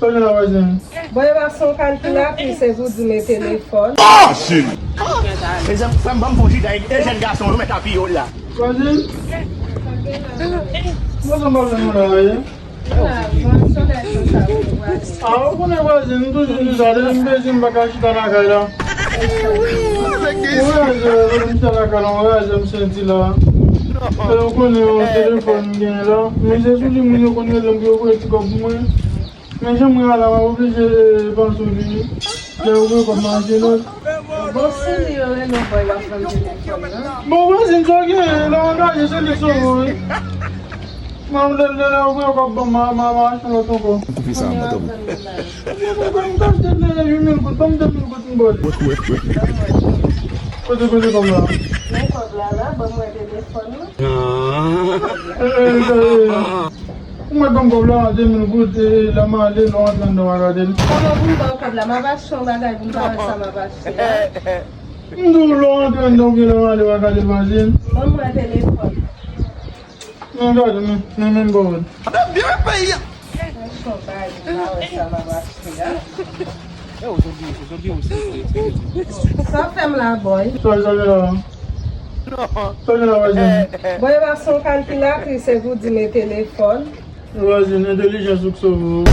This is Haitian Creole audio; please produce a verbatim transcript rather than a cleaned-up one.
Sa gen la, vwazin? Bon, e pa son kalkilatris, se pou di men telefòn. Mezanmi, frè m, ban m fon chita e jèn gason yo mèt apiye w la. Vwazin? Mwen sanm pa jwenn nou la, wi. Ah, ou konnen vwazin, m toujou di sa, depi m bezwen m pa ka chita lakay la. Mwen raje, lè m chita lakay la, mwen raje m senti la. E ou konnen yon telefòn m genyen la. Men se sou li moun yo konn rele m pou yo voye ti kòb pou mwen. Men jan mwen a la, m ap oblije panse li. Lè yo voye kòb m achte lòt. Bon, si li yo rele w, boy, w ap pran telefòn nan. Bon, vwazin, sa w gen la angaje, se li k sove w, wi. Mwen, lè, lè, lè yo voye kòb ban m, m a, m a, m a achte lòt ankò. Pou ki sa, mwen tanpri. Mwen, mwen, mwen, m ka achte l, uit mil goud, ban m de mil goud, m ba w li. Kote, kote kòb la? Men kòb la, la, ban mwen telefòn nan. Eh, eh, eh, eh. Ou mèt ban m kòb la, de mil goud, e, lè m ale, lè w antre anndan, w a gade l. Kòman pou m ba w kòb la? M ap achte yon bagay pou m pa wè sa m ap achte a. M di w, lè w antre anndan oubyen lè w ale, w a gade l, vwazin. Ban mwen telefòn. Men gade, men, men, men, ba w. Achte yon bagay pou m pa wè sa m ap achte a. Sa w fè m la, boy? Sa, sa gen la? Sa gen la, vwazin? Boy, e pa son kalkilatris, se pou di men telefòn. Vwazin, entèlijans ou k sove w.